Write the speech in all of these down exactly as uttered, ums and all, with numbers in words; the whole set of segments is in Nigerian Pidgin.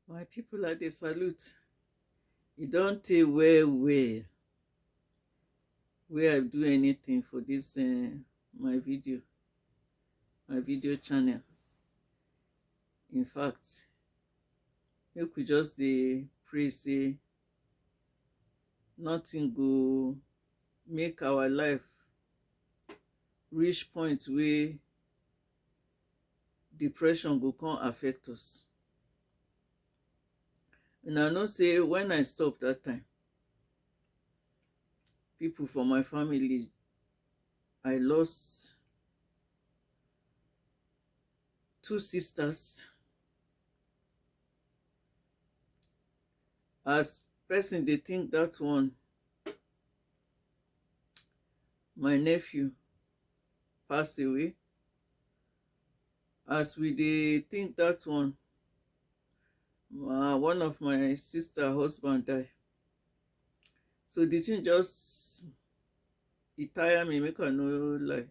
My people, I dey salute. E don tey well well wey I do anything for this, eh, my video, my video channel. In fact, make we just dey pray say nothing go make our life reach point wey depression go come affect us. Una know say when I stop that time, people for my family, I lost two sisters. As person dey think that one, my nephew pass away. As we dey think that one, uh, one of my sister husband die. So the thing just, e tire me, make I no lie.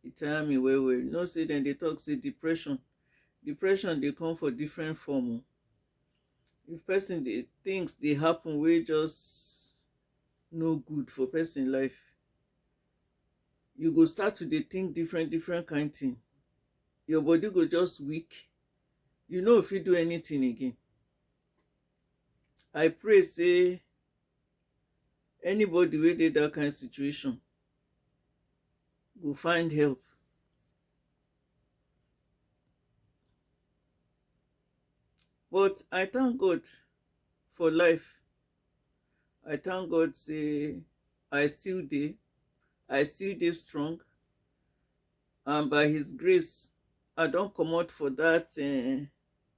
E tire me well well. You know say dem dey talk say depression, depression dey come for different form o. If person dey, things dey happen wey just no good for person life, you go start to dey think different different kind thing. Your body go just weak. You no fit do anything again. I pray say anybody wey dey that kind situation go find help. But I thank God for life. I thank God say I still dey. I still dey strong. And by his grace, I don comot for that, eh,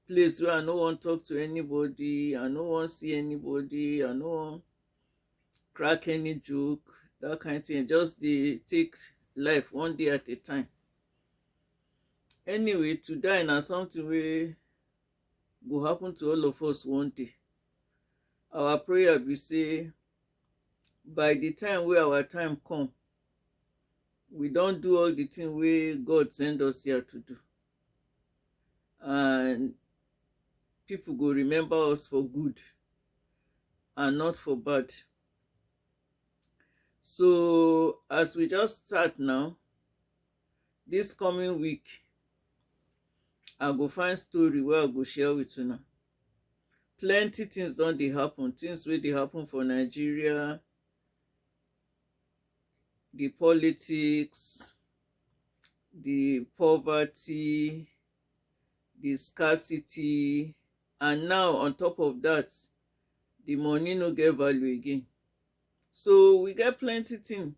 place where I no wan talk to anybody, I no wan see anybody, I no wan crack any joke, that kind thing. Just dey take life one day at a time. Anyway, to die na something wey go happen to all of us one day. Our prayer be say by the time wey our time come, we don do all the thing wey God send us here to do. And people go remember us for good and not for bad. So as we just start now, this coming week, I go find story wey I go share with una. Plenty things don dey happen, things wey dey happen for Nigeria, the politics, the poverty, the scarcity, and now on top of that, the money no get value again. So we get plenty thing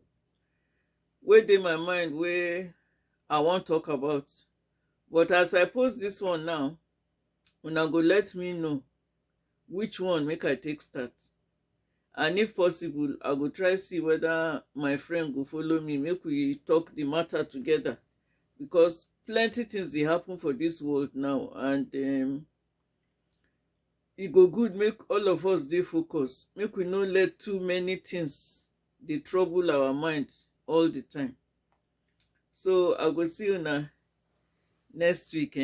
wey dey my mind wey I wan talk about. But as I post this one now, una go let me know which one make I take start. And if possible, I go try see whether my friend go follow me, make we talk the matter together. Because plenty things dey happen for this world now, and, um, e go good make all of us dey focus, make we no let too many things dey trouble our mind all the time. So I go see una next week, eh?